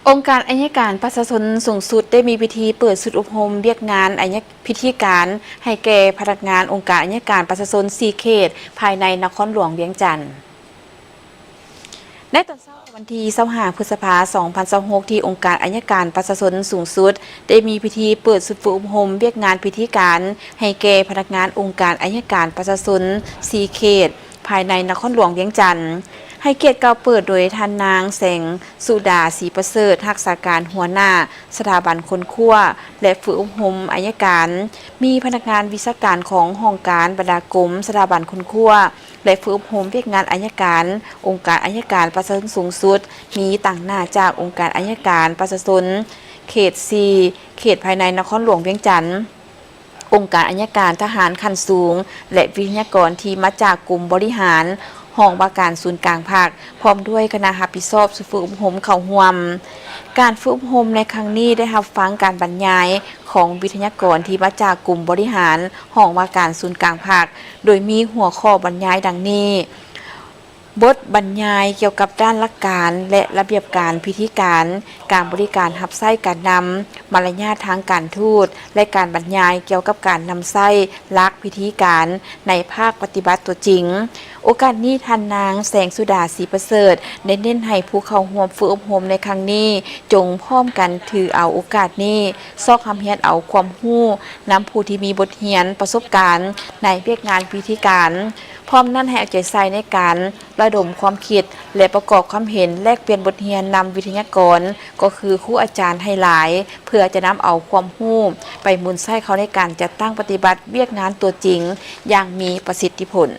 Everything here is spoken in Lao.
ອົງການໄອຍະການປະຊາຊົນສູງສຸດ ໄດ້ມີພິທີເປີດຊຸດອົບຮົມວຽກງານໄອຍະ ພິທີການໃຫ້ແກ່ພະນັກງານອົງການໄອຍະການປະຊາຊົນສີ່ເຂດ ພາຍໃນນະຄອນຫຼວງວຽງຈັນ. ໃນຕອນເຊົ້າຂອງວັນທີຊາວຫ້າ ພຶດສະພາ ສອງພັນຊາວຫົກ ທີ່ອົງການໄອຍະການປະຊາຊົນສູງສຸດ ໄດ້ມີພິທີເປີດຊຸດຝຶກອົບຮົມວຽກງານພິທີການ ໃຫ້ແກ່ພະນັກງານອົງການໄອຍະການປະຊາຊົນສີ່ເຂດ ພາຍໃນນະຄອນຫຼວງວຽງຈັນ. ໃຫ້ກຽດກ່າວເປີດໂດຍທ່ານນາງ ແສງສຸດາ ສີປະເສີດ, ຮັກສາການຫົວໜ້າສະຖາບັນຄົ້ນຄວ້າ ແລະ ຝຶກອົບຮົມໄອຍະການ, ມີພະນັກງານວິຊາການຂອງຫ້ອງການ, ບັນດາກົມ, ສະຖາບັນຄົ້ນຄວ້າ ແລະ ຝຶກອົບຮົມວຽກງານໄອຍະການ ອົງການໄອຍະການປະຊາຊົນສູງສຸດ, ມີຕາງໜ້າຈາກອົງການໄອຍະການປະຊາຊົນເຂດສີ່ ເຂດພາຍໃນນະຄອນຫຼວງວຽງຈັນ, ອົງການໄອຍະການທະຫານຂັ້ນສູງ ແລະ ວິທະຍາກອນທີ່ມາຈາກກົມບໍລິຫານ, ຫ້ອງວ່າການສູນກາງພັກ, ພ້ອມດ້ວຍຄະນະຮັບຜິດຊອບຊຸດຝຶກອົບຮົມເຂົ້າຮ່ວມ. ການຝຶກອົບຮົມໃນຄັ້ງນີ້ໄດ້ຮັບຟັງການບັນຍາຍຂອງວິທະຍາກອນທີ່ມາຈາກກົມບໍລິຫານ, ຫ້ອງວ່າການສູນກາງພັກ, ໂດຍມີຫົວຂໍ້ບັນຍາຍດັ່ງນີ້: ບົດບັນຍາຍກ່ຽວກັບດ້ານຫຼັກການ ແລະ ລະບຽບການ, ພິທີການ, ການບໍລິການຮັບໃຊ້ການນຳ, ມາລະຍາດທາງການທູດ ແລະ ການບັນຍາຍກ່ຽວກັບການນຳໃຊ້ຫຼັກວິທີການໃນພາກປະຕິບັດຕົວຈິງ. ໂອກາດນີ້, ທ່ານນາງ ແສງສຸດາ ສີປະເສີດ ໄດ້ເນັ້ນໃຫ້ຜູ້ເຂົ້າຮ່ວມຝຶກອົບຮົມໃນຄັ້ງນີ້ ຈົ່ງພ້ອມກັນຖືເອົາໂອກາດນີ້ ຊອກຮ່ຳຮຽນເອົາຄວາມຮູ້ນຳຜູ້ທີ່ມີບົດຮຽນປະສົບການໃນວຽກງານພິທີການ. ພ້ອມນັ້ນໃຫ້ເອົາໃຈໃສ່ໃນການລະດົມຄວາມຄິດ ແລະ ປະກອບຄວາມເຫັນແລກປ່ຽນບົດຮຽນນຳວິທະຍາກອນ ກໍຄືຄູອາຈານໃຫ້ຫຼາຍ ເພື່ອຈະນຳເອົາຄວາມຮູ້ໄປໝູນໃຊ້ເຂົ້າໃນການຈັດຕັ້ງປະຕິບັດວຽກງານຕົວຈິງຢ່າງມີປະສິດທິຜົນ.